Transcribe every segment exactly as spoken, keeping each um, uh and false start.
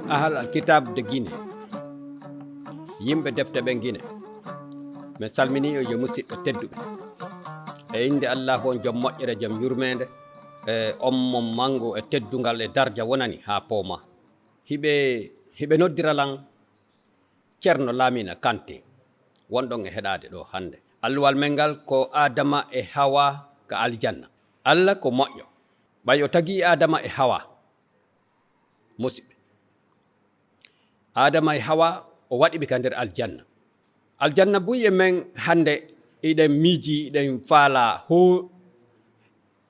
Ahal Alkitab de Guinée. Yimɓe defte ɓen Guinée. Men salminii on, yo musiɓɓe tedduɓe. E innde Allaahu on jom moƴƴere, jom yurmeende, e on mo manngu e teddungal e darja wonani haa poomaa. Hiɓe, hiɓe noddira lan Ceerno Laamina Kanté, wonɗon e heɗaade ɗoo hannde. Alluwal men ngal ko Aadama e Hawa ka aljanna. Alla ko moƴƴo. Ɓay o tagii Aadama e Hawa, musiɓɓe. Aadama e Hawa, o waɗi ɓe ka nder aljanna. Aljanna buy e men hannde, iɗen miiji, iɗen faalaa hoo-,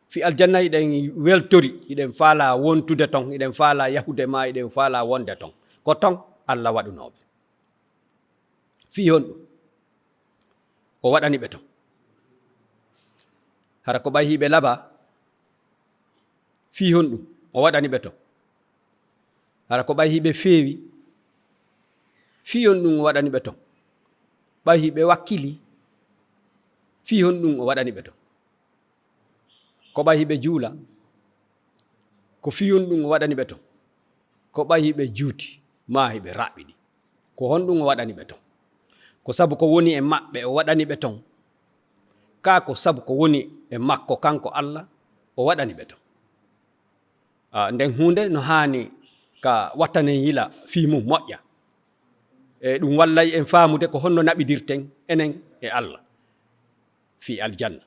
fii aljanna iɗen weltori, iɗen faalaa wontude ton, iɗen faalaa yahude maa, iɗen faalaa wonde ton. Ko ton Alla waɗunoo ɓe. Fii honɗum o waɗani ɓe ton? Hara ko ɓay hiɓe labaa? Fii honɗum o waɗani ɓe ton? Hara ko ɓay hiɓe feewi? Fii honɗum o waɗani ɓe ton? Ɓay hiɓe wakkili? Fii honɗum o waɗani ɓe ton? Ko ɓay hiɓe juula? Ko fii honɗum o waɗani ɓe ton? Ko ɓay hiɓe juuti, maa hiɓe raɓɓiɗi? Ko honɗum o waɗani ɓe ton? Ko sabu ko woni e maɓɓe o waɗani ɓe ton? Kaa ko sabu ko woni e makko kanko Alla o waɗani ɓe ton? Ah, nden huunde no haani ka wattanen yila fii mum moƴƴa. E ɗum wallay en faamude ko honno naɓidirten enen e Alla fii aljanna,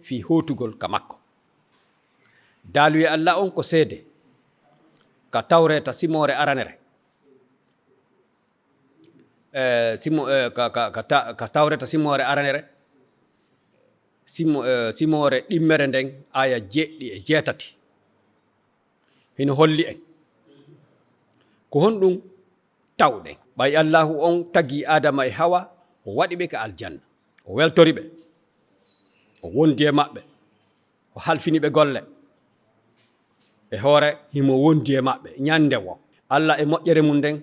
fii hootugol ka makko. Daaluye Alla on ko seede ka Tawreeta simoore aranere. Eh, simo-, eh, ka, ka, ka ta-, ka Tawreeta simoore aranere, simo-, eh, simoore ɗimmere nden, aaya jeeɗiɗi e jeetati. Hino holli en ko honɗum tawɗen. Ɓay Allaahu on tagii Aadama e Hawa, o waɗi ɓe ka aljanna, o weltori ɓe, o wondi e maɓɓe, o halfini ɓe golle. E hoore, himo wondi e maɓɓe ñande woo. Alla e moƴƴere mum nden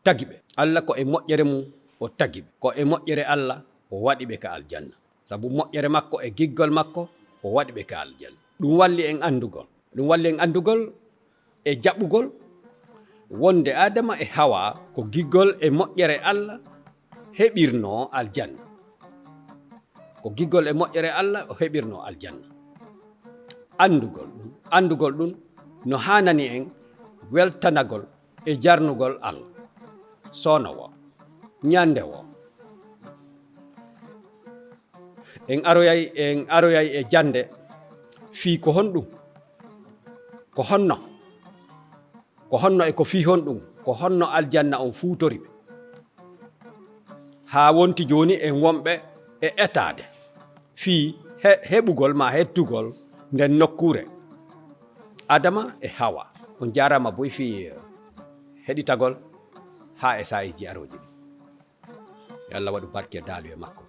tagi ɓe. Alla ko e moƴƴere mum o tagi ɓe. Ko e moƴƴere Alla o waɗi ɓe ka aljanna. Sabu moƴƴere makko e giggol makko o waɗi ɓe ka aljanna. Ɗum walli en anndugol. Ɗum walli en anndugol e jaɓugol wonde Aadama e Hawa ko giggol e moƴƴere Alla heɓirnoo aljanna. Ko giggol e moƴƴere Alla o heɓirnoo aljanna. Anndugol ɗum, anndugol ɗum no haanani en weltanagol e jarnugol Alla. Soono woo, ñande woo, en aroyay, en aroyay e jannde fii ko honɗum, ko honno, ko honno e ko fii honɗum, ko honno aljanna on fuutori ɓe. Haa wonti jooni en wonɓe e etaade fii he-, heɓugol maa hettugol nden nokkuure. Adama e Hawa, on jaaraama boy fii, eh, heɗitagol haa e saa'iiji arooji ɗin. Yo Allah waɗu barke daaluye makko.